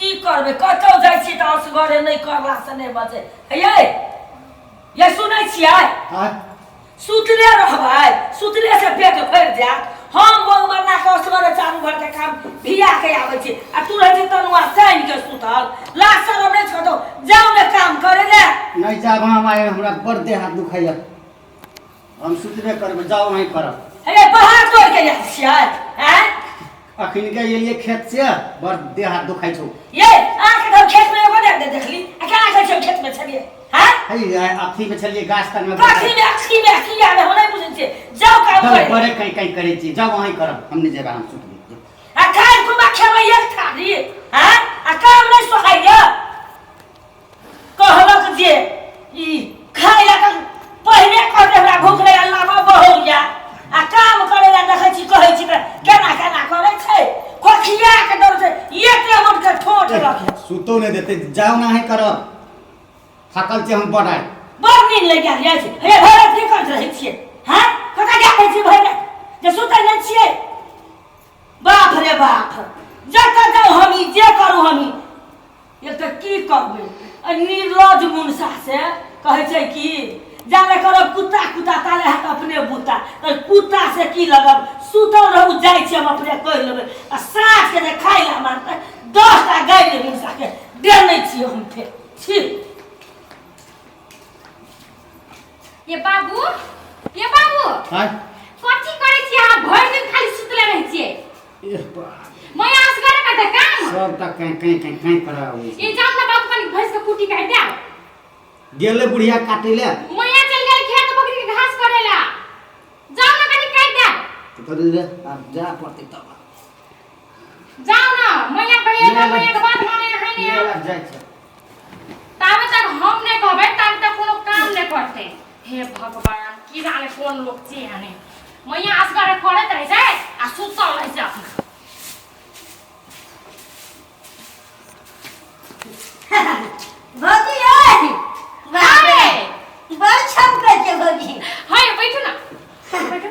की करबै कतौ जाइ छी तऽ असगरे नहि करला से नहि बचै हे यै सुनै छियै आँय सुतले रहबै सुतले से पेट भरि जायत हम बौआ बना के असगरे चारू घर के काम भिया के आबै छी आ तू रहै छी तनुआ सानि के सुतल लाज शरम नहि छौ जाउ ने काम करे ले नहि जाब हम आइ हमरा बड़ देह हाथ दुखाइया हम सुतबे करबै जाउ अहीं करब हे पहाड़ तोड़ के आयल छियै आँय अखन के एलियै खेत से बड़ देह हाथ दुखाइ छौ ये अहाँके तऽ हम खेत में एगो नहि देखली आ केना कहै छी हम खेत में छलियै हैं हे आइ अथी में छलियै गाछ तर में कथी में अथी में की आवे हम नहि बुझै छियै जाउ काम करे बड़े कहीं कहीं करै छी जाउ अहीं करब हम नहि जेबै हम सुतबै आ खाय कुमा खेबै एक थारी हैं आ काम नहि सोहाइया कहलक जे ई खाय ला तऽ पहिले कहते हमरा भूख नहि अल्लाह बहुया आ काम करे ला देखै छी कहै छी तऽ केना केना करै छै कोखिया के डर छै एते मोट के ठोठ रखे सुतो नहि देतै जाउ ना अहीं करब थाकल छी हम बड़ आइ बड़ नींद लागि गेल अछि हे भरि राति की करैत रहै छियै हैं कतऽ गेल रहै छियै भरि राति जे सुतै नहि छियै बाप रे बाप जतऽ जाउ हम ई जे करू हम ई एक तऽ की करबै आ निर्लज मुनसा से कहै छै कि जाले करब कुत्ता कुत्ता ताले हाथ अपने बूता तऽ कुत्ता से की लगब सुतल रहू जाइ छी हम अपने करि लेबै आ साँझके जे खाइ लए मारतै 10 टा गारि मुनसाके देने छियै हम फेर छी। ये बाबू, ये बाबू। आँय? कथी करै छियै अहाँ? भरि दिन खाली सुतले रहै छियै। एह बाप। मैं असगरे करतै काम। सबटा कहीं कहीं कहीं कहीं करा आबै छै। ये जाम ना बाबू, कनी भैंस के कुटी काटि देब। गेलै बुढ़िया काटै ले। मैया चलि गेल खेत बकरी के घास करे ला। जाओ ना कनी काटि देब। तऽ करू रे, आब जा पड़तै तब। जाओ ना, मैया कहिए ना, मैया के बात माने है नहीं। मेला जाइ छै। ताबे तक हम नहि कहबै ताबे तक कोनो काम नहि करतै। हे भगवान, की जाने कोन लोक छै एहने। मैया असगरे करैत रहै छै आ सुतल रहै छै अपना। भौजी यै, अरे बड़ छमकै छै भौजी। हाँ ये बैठू ना, बैठू।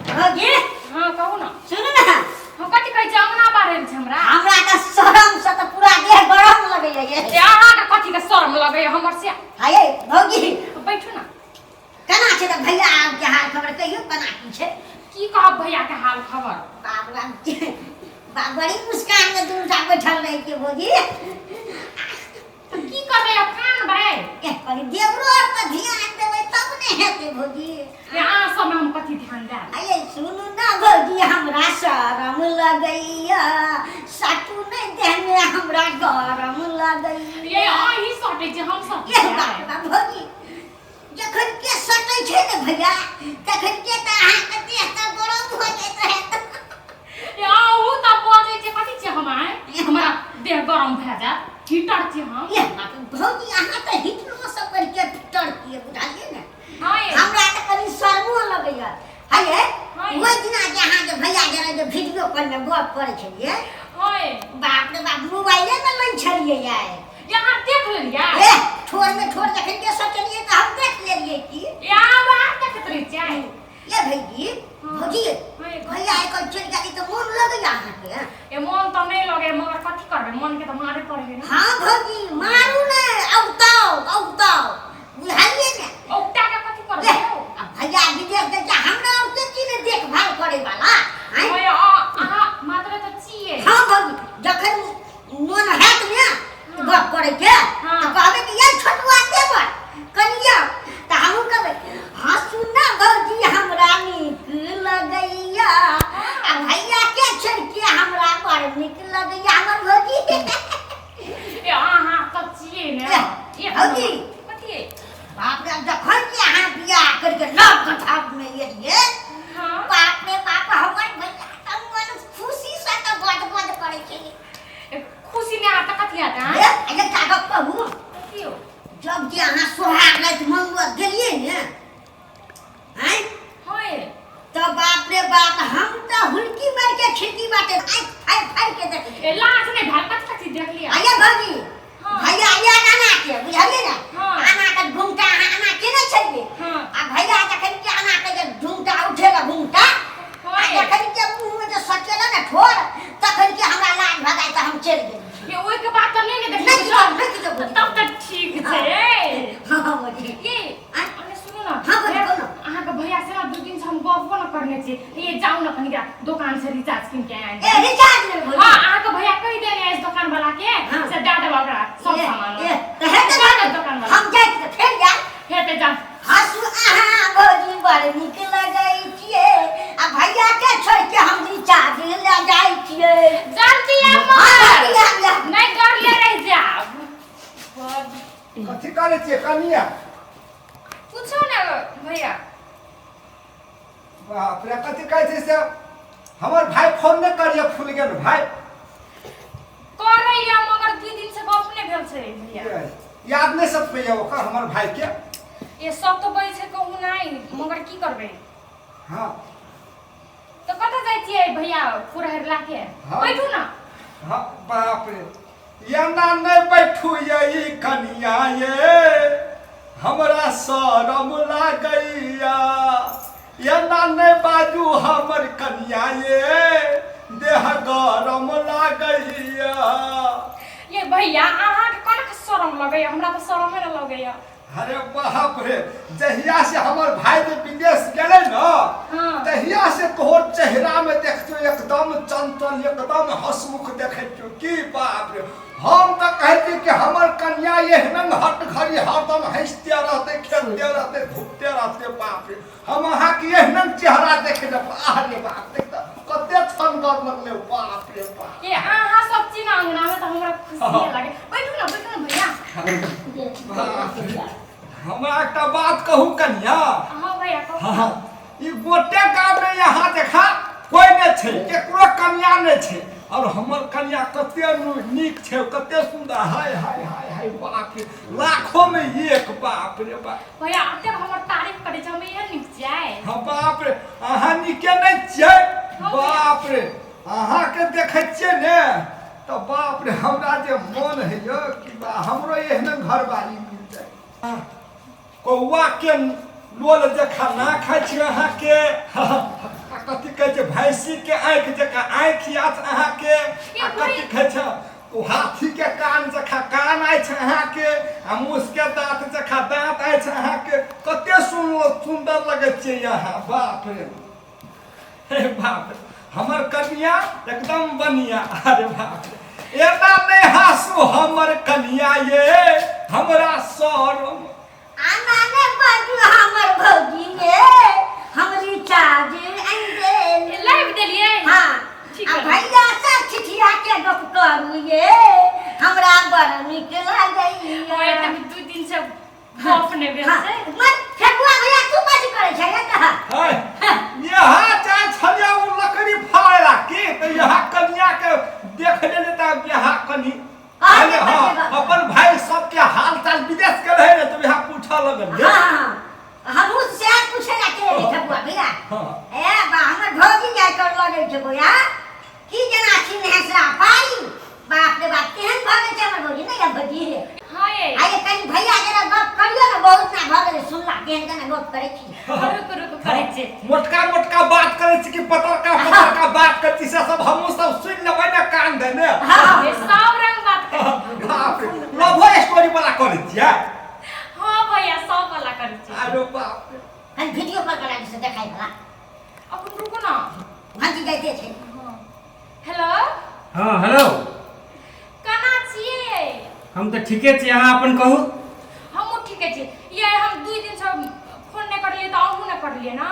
भौजी। हाँ, कहू ना। सुनू ना। हम कथी कहै छी, अंगना बाहर छै हमरा। हमरा तऽ शरम से तऽ पूरा देह गरम लगैया ये। ए, अहाँके कथी के शरम लगैया हमर से? हाँ ये भौजी। बैठू ना। केना छै तऽ भैया आबके हाल खबर कहियौ, केना की छै? की कहब भैया के हाल खबर? बाप रे बाप, बड़ी मुस्कान में दुनू टा बैठल रहै छियै भौजी। तऽ की करबै आब, कानबै? ए, कनि देवरो आर पर ध्यान देबै तब ने हेतै भौजी। ए, अहाँ सबमे हम कथी ध्यान देब? अये सुनू ना भौजी, हमरा शरम लगैया, सटू नहि देहमे हमरा गरम लगैया। ए, अहीं सटै छी, हम सटै ए छियै? बाप रे बाप भौजी, जखन के सटै छै ने भैया तखन के तऽ अहाँके देह तऽ गरम भऽ जाइत रहत। ए, अहूँ तऽ बजै छियै, कथी छियै हम आइ? हमरा देह गरम भए जायत? हीटर छियै हम? ए बाप रे, भौजी अहाँ तऽ हीटरो सब करके फिटर छियै, बुझलियै ने? हाँ ये। हमरा तऽ कनि शर्मो लगैया। है ये। हाँ ये। ओहि दिना जे अहाँ जे भैया जे रहे जे वीडियो कॉल में गप करै छलियै, हाँ ये। बाप रे बाप, मोबाइले में लै छलियै आइ। ये अहाँ देख लेलियै? ए, ठोर में ठोर जखन के सटलियै तऽ हम देख लेलियै की। ए, अहाँ बाहर देखैत रहै छियै? ये भैजी, हाँ। भौजी, हाँ ये। भैया आइ चलि गेली तऽ मोन लगैया अहाँके? ए, मोन तऽ नहि लगे, मगर कथी करबै, मन के तऽ मारे पड़े है ना। हाँ भौजी, मारू ने, औताओ औताओ, बुझलियै ने? औता के कथी करबै ए, यौ? आ भैया विदेश गेल छै, हमरा और के की ने देखभाल करे वाला? आँय? ओए, अहाँ मात्र तऽ छियै। हाँ भौजी, जखन मोन हैत ने गप करे के हाँ। तऽ कहबै कि ये छोटुआ देवर कनिया, तऽ हमहूँ कहबै हाँ सुन ना भौजी, हमरा नीक लगैया आ भैया के छोड़ि के हमरा बड़ नीक लगैया हमर भौजी। ए, अहाँ तऽ छियै ने। ए, एक भौजी। नम्बर। कथी? बाप रे, जखन के अहाँ बियाह करके नव कथा में एलियै, हाँ। बाप रे बाप, हमर भैया तऽ मन खुशी से तऽ बद बद करै छै। ए, खुशी नहि आयत तऽ कथी आयत? ए, आँय? एकटा गप कहू? कथी यौ? जब जे अहाँ सोहाग राति मंगल गेलियै ने, आँय? हाँ। तऽ बाप रे बाप, हम तऽ हुलकी मारि के खिड़की बाटे आँखि फाड़ि फाड़ि के देखलियै। ए, लाज नहि भेल? कथी कथी देखलियै? आइए भौजी। हाँ। भैया आइए नाना के, बुझलियै ने? हाँ। आना के घुमटा अहाँ आना केने छलियै। हाँ। आ भैया जखन के आना के जे घुमटा उठेला घुमटा, हाँ। आ जखन के मुँह में जे सटेला ने ठोर, तखन के हमरा लाज भगाइ तऽ हम चलि गेली। ये ओइ के बाद तऽ नहि ने नहि देखै किछो, नहि किछो भौजी। तब तऽ ठीक छै हँ हँ भौजी ये आँय? अने सुनू ना हाँ, बोलू, बोलू। अहाँके भैया से ना 2 दिन से हम गपो न करने छी। ये जाउ ना कनी दोकान से रिचार्ज कीन के आनि। ए रिचार्ज लेबै भौजी? हाँ, अहाँके भैया कहि देने अछि दुकान वाला के हाँ। से दए देब ओकरा सब ए, सामान। ए, तऽ हेतै जा ने ने दोकान वाला। हम जाइ छी तऽ फेर जायब। हेतै, जाउ। हँसू अहाँ भौजी, बड़ नीक लगै छियै आ भैया के छोड़ि के हम रिचार्ज लए जाइ छियै। जल्दी आब। हाँ, मगर जल्दी आब, आब। नहि डरले रहि जायब। कथी करै छियै कनिया? पूछो ने भैया। बाप रे, कथी कहै छै से हमर भाय फोन नहि करिए? फूल गेल भाय। करैया, मगर 2 दिन से गप नहि भेल छै भैया। याद नहि सब पे ओकर हमर भाय के? ये सब तो बजै छै कहूँ नहि, मगर की करबै? तऽ कतऽ जाइ छियै भैया कुरहरि ला के? हाँ। बैठू ना। हाँ, बाप रे, एना नहि बैठू ये कनिया, ये हमरा शरम लागैया। एना नहि बाजू हमर कनिया, ये देह गरम लागैया। ये भैया, अहाँके कोना के शरम लगैया? हमरा तऽ शरमे नहि लगैया। अरे बाप रे, जहिया से हमर भाई जे विदेश गेलै ने, तहिया से तोहर चेहरा में देखतो एकदम चंचल, एकदम हंसमुख देखै छियौ की बाप रे। हम तऽ कहै छी कि हमर कन्या एहन हट घड़ी हरदम हँसिते रहते, खेलते रहते, घूमते रहते। बाप रे, हम अहाँके एहन चेहरा देखे ने, आह रे बाप, देख तऽ कते छनगर लगलै, बाप रे बाप। ये अहाँ सब चीज अंगना में तऽ हमरा खुशी लागे। बैठू ना, बैठू ना भैया। बाप रे, हमरा एकटा बात कहू कन्या? हाँ भैया, कहू। हाँ, ई गोटे गाँव में यहाँ देखा कोई नहीं छै, केकरो कन्या नहीं छै और हमर कन्या कते नीक छै, कते सुंदर, हाय हाय हाय हाय, बाप रे, लाखों में एक, बाप रे बाप। भैया, एतेक हमर तारीफ करै छै, हम एहन नीक छियै? हाँ, बाप रे, अहाँ नीके नहीं छियै। बाप रे, अहाँके देखै छियै ने तऽ बाप रे, हमरा जे मन होइए कि बा हमरो एहन घरवाली मिल जाए। कौआ के लोल जखा ना खाइ छी अहाँके, आ कथी कहै छै, भैंसी के आँखि जकाँ आँखि अछि अहाँके, आ कथी कहै छै, ओ हाथी के कान जखा कान अछि अहाँके, आ मूस के दाँत जखा दाँत अछि अहाँके। कते सुन्दर लगै छियै अहाँ, बाप रे, हे बाप रे, हमर कनिया एकदम बनिया। अरे बाप रे, एना नहि हँसू हमर कनिया, ये हमरा शरम आना ने बाजू हमर भौजी, ये हम रिचार्ज आनि देल। लाइव देलियै? हाँ। ठीक आ है। भैया से छिठिया के गप करू, ये हमरा बड़ नीक लागैया। ओए तक 2 दिन से गप नहि भेल हाँ, छै। मत फेकुआ भैया, तू मत करै छै कहा। है यहाँ जाइ छलियै ओ लकड़ी फाड़े की तऽ यहाँ कनिया के देख लेले तऽ यहाँ कनी अरे अरे हाँ, बाप। अपन भाई सबके हाल चाल, विदेश के रहे ने तऽ यहाँ पूछऽ लगल। हाँ हाँ, हमहूँ सएह पूछे ला के रही ठकुआ भैया। ए बा, हमर भौजी जाय कर लगै छै भैया की जेना सिंहेसरा पाई, बाप रे बाप, केहन भऽ गेल छै हमर भौजी। नहि भौजी? हाँ ये। आइए कनी भैया जरा गप करियौ ने, बहुत ना भऽ गेलै सुनला, केहन केना गप करै छी। रुक रुक, करै छियै। मोटका मोटका बात करै छी कि पतरका पतरका बात करै छी, से सब हमहूँ सब सुनि लेबै ने कान देने। हाँ। ये सब रंग बात करै छियै। बाप रे, लवो स्टोरी वाला करै छियै? हाँ भैया, सब वाला करै छियै। अरे बाप रे। कनी वीडियो कॉल करा से देखाइ भला। अखन रुकू ना। भांजी जाइते छै। हेलो। हाँ, हेलो। केना छियै? हम तऽ ठीके छी, अहाँ अपन कहू। हमहूँ ठीके छी। ये हम 2 दिन से फोन नहि करलियै तऽ अहूँ नहि करलियै ना।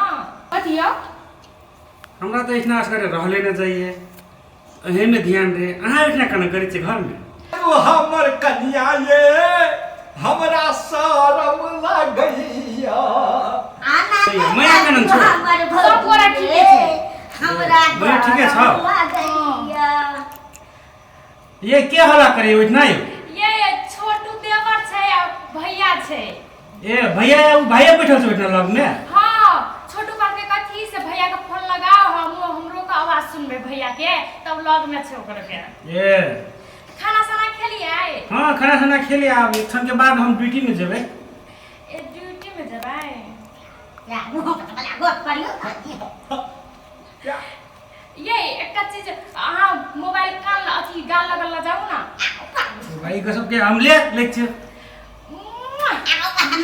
बतियौ। हमरा तऽ एहिना असगरे रहले नहि जाइए, एहिमे ध्यान रहे। अहाँ एहिना केना करै छियै घरमे? ओ हमर कनिया, ये हमरा शरम लागैया। आना ने माया केना छौ? हमर सब गोरा भौजी ठीके छै। हमरा माया ठीके छौ? गरम लागैया। ये के हल्ला करे ओहिना यौ? ये छोटू देवर छै आ भैया छै। ए भैया, ओ भैया बैठल छै ओहिना लगमे? हाँ, छोटू कहलकै कथी से भैया के फोन लगाओ, हम हमरो के आवाज सुनबै भैया के, तब लग में छै ओकर के। ए खाना साना खेलियै? हाँ, खाना खाना खेले, आब एक क्षण के बाद हम ड्यूटी में जेबै। ए ड्यूटी में जेबै? या मुँह बला गप करियौ। ये एकटा चीज, अहाँ मोबाइल कान अथी गाल लगल ल जाउ ना। ई सबके हम ले लै छियै।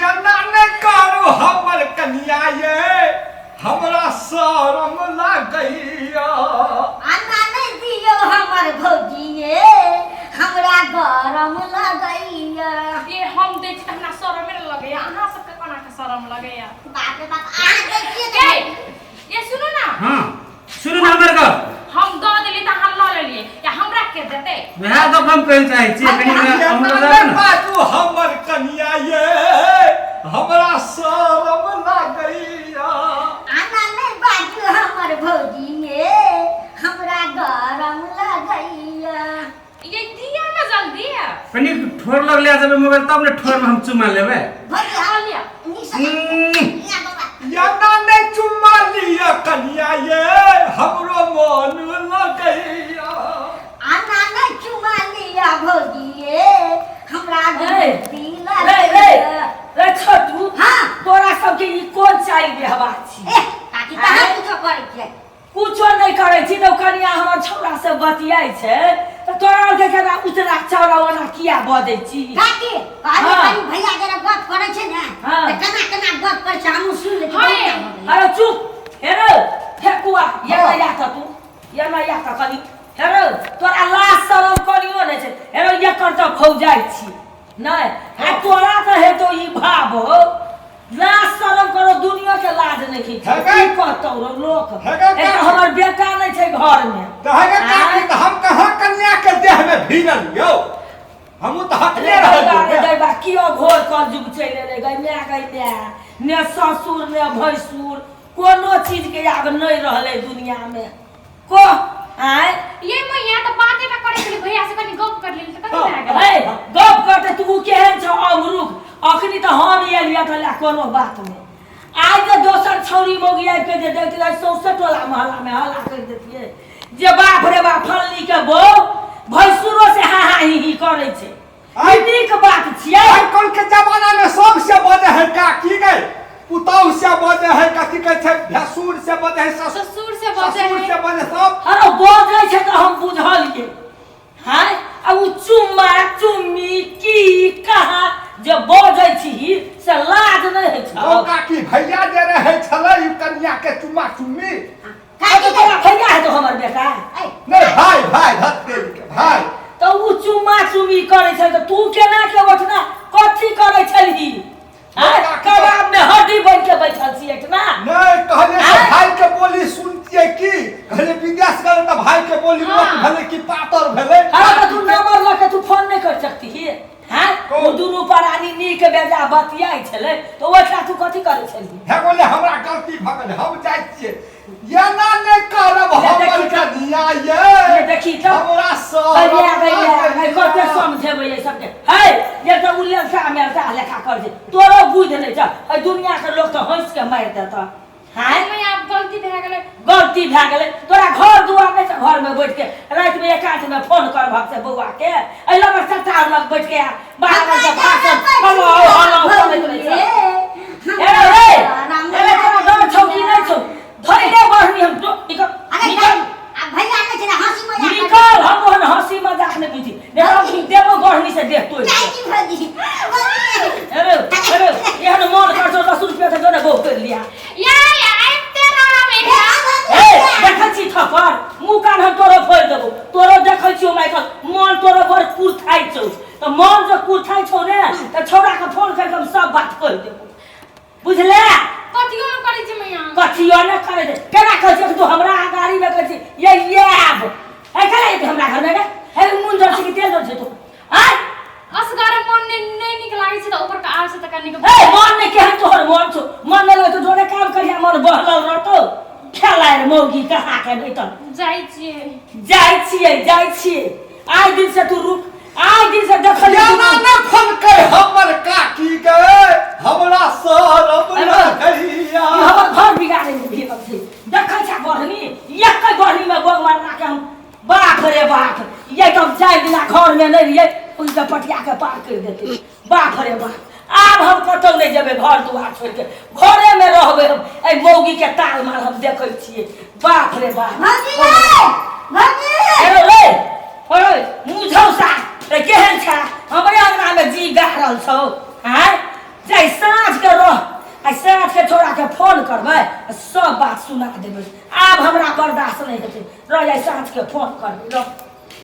एना नहि करू हमर कनिया ये, हमरा शरम लागैया। आना नहि दियौ हमर भौजी ये, हमरा गरम लगैया। ये हम दै छी तऽ हमरा शरमे नहि लगैया, अहाँ सबके कोना के शरम लगैया? बाप रे बाप, अहाँ दै छियै ए ये सुनू ना। हाँ सुनू ना हमर गप। हम दऽ देली तऽ अहाँ लऽ लेलियै, या हमरा के देतै? वएह गप हम कहै चाहै छियै, कनि एना हमरा नहि दऽ ने। बाजू हमर कनिया ये, हमरा शरम लागैया। आना नहि बाजू हमर भौजी ये, हमरा गरम लगैया। ये दिया ना जल्दी। कनि ठोर लग ले जेबै मोबाइल तब ने ठोर में हम चुमा लेबै। भौजी लऽ लिअ। नीक सँ लिअ बाबा। एना नहि चुम्मा लिअ कनिया ये, हमरो मन लगैया। आना नहि चुमा लिअ भौजी ये, हमरा ए, गरम रे रे लगैया। रे छोटू। हाँ। तोरा सबके ई कोन चालि व्यवहार छी? ए काकी, कहाँ कुछो करै छियै? कुछो नहि करै छी तऽ कनिया हमर छौड़ा से बतियाइ छै तऽ तोरा आरके केना उचरा चौरा ओना किया बजै छी? काकी कहलियै। हाँ। कनी भैया जरा गप करै छै ने। हाँ। तऽ केना केना गप करै छै, हमहूँ सुनि लै छी। हाँ। बहुत भऽ गेलै। अरे चुप, हे रौ फेकुआ, ये ना या तऽ तू ये ना या तऽ कनि, हे रौ तोरा लाज शरम कनियो नहि छै? हे रौ एकर तऽ भौजाइ छी नहि, आ तोरा तऽ हेतौ ई भाव हौ। लाज शरम करो, दुनिया के लाज नहीं छै। हेगे। की कहतौ रौ लोक? हेगे। एक तऽ हमर बेटा नहि छै घर में। तऽ हे काकी, तऽ हम कहाँ कनिया के देह में भीड़ल यौ? हमहूँ तऽ हटले रहल रे यौ। दैबा कियो घोर कलयुग चलि एलै गै माय, गै माय। ने ससुर ने भैंसुर, कोनो चीज के आब नहि रहलै दुनिया में को आँय। ये मैया तऽ बाते ना करै छलै भैया से, कनि गप कर लेली तऽ कथी भए गेलै? हे गप करते तू केहन छौ अमरुख? अखनी तऽ हम एलियै तऽ ले कोनो बात नहि, आइ जे दोसर छौरी मौगी आबि के जे देखतियै, सौंसे टोला मोहल्ला में हल्ला करि देतियै जे बाप रे बाप, फल्ली के बहू भैंसुरो से हा हा ही ही करै छै। ई नीक बात छियै? आइ काल्हि के जमाना में सबसे बजे है काकी गए, पुतहु से बजे है, कथी कहै छै, भैंसुर से बजे है, ससुर ससुर से बजै ससुर है। से बजे सब। अरे बजै छै तऽ हम बुझलियै हैं, आ उ चुम्मा चुम्मी की कहाँ जे बजै छी से लाज नहि होइ ओ छौ? काकी, भैया जे रहै छलै ई कनिया के चुम्मा चुम्मी। आ तऽ तोरा भैया हेतौ हमर बेटा? ऐ, नहि, भाय भाय, धत तेरी के भाय। तऽ उ चुम्मा चुम्मी करै छै तऽ तू केना के ओठना कथी करै छलही आँय? कबाब में हड्डी बन के बैठल छी एठना। नहि कहलियै से आँय? भाय के बोली सुनतियै की? कहलियै विदेश गेलै तऽ भाय के बोली हाँ। मोट भेलै कि पातर भेलै। अरे तऽ तू नंबर लऽ के तू फोन नहि कर सकती ही हैं? कौन? ओ दुनू प्राणी नीक बेजा बतियाइ छलै तऽ ओठना तू कथी करै छलही? हे बोले, हमरा गलती भऽ गेलै, हम जाइ छियै। एना नहि करब ले हमर देखी तऽ। कनिया ये, ले देखी तऽ। हमरा गैया गैया शरम गै कते समझेबै एहि सबके? है ये तऽ उ लेलका मेलका लेखा कर छै, तोरो बुझि नहि छ। एहि दुनिया के लोक तऽ हँसि के मारि देतऽ। हैं मैया, आब गलती भए गेलै। गलती भए गेलै। तोरा घर दुआर नहि छै? घरमे बैठ के रातिमे एकांतमे फोन करबहक से बौआ के एहि लग चचा लग बैठ के बाहर से भाषण हलो हलो करैत रहै छै। ए रे रे, ए रे तोरा डर छौ कि नहि छौ? धैले बढ़नी हम तो निकल। अरे निकल। आ भैया नहि छै, हँसी मजाक करै। निकल, हम ओहन हंसी मजाक नहि बुझी, नहीं तो हम देबो बढ़नी से देह तोड़ि जाइ के। छी भौजी, भौजी। अरे अरे, एहन मन कर छौ 10 रुपया तऽ जो ने बहु कर लिया। या या आबिते रहब एकरा। ए देखै छी थप्पड़ मुँह कान हम तोरो फोड़ि देबौ तोरो। देखै छियौ माइकल, मन तोरो बड़ कुरथाइ छौ, तऽ मन जे कुरथाइ छौ ने तऽ छौड़ाके फोन करि कऽ हम सब बात कहि देबौ, बुझले? कथियो नहि करै छी मैया। कथियो नहि करै छै? केना कहै छियै कि तू हमरा गाड़ीमे कहै छी ये ये आब है केना एतै हमरा घरमे गे? हे नून जल छै कि तेल जल छै तू आँय? असगरे मन नहि नहि नीक लागै छै तऽ ऊपर के आर से तऽ कनिक। ए मन नहि केहन तोहर मन छौ? मन नहि लगै छौ? जोरे काम करिया मन बहलल रहतौ। खेलाय रे मौगी कहाँ के नहि तऽ। जाइ छियै। जाइ छियै, जाइ छियै। आइ दिन से तू रुक, आइ दिन से देखल। एना नहि फोन कर हमर काकी गे, हमरा शरम लगैया। हमर घर बिगाड़े में भेल छै। देखै छै बढ़नी एकै बढ़नी में गोल मारना के हम। बाप रे बाप, ये तो हम चारि दिना घर में नहीं रहियै ओहि पटिया के पार कर देते। बाप रे बाप, आब हम कतौ नहि जेबै घर दुआर छोड़ि के, घरे में रहबै हम। एहि मौगी के ताल माल हम देखै छियै। बाप रे बाप। भौजी रे, भौजी। हेलो रे, ओए मुझौसा रे, केहन छा? लागल छौ आँय जाहि साँझ के रह आ साँझ के छोड़ा के फोन करबै आ सब बात सुना देबै। आब हमरा बर्दाश्त नहि हेतै, रह जाइ साँझ के फोन करबै रह।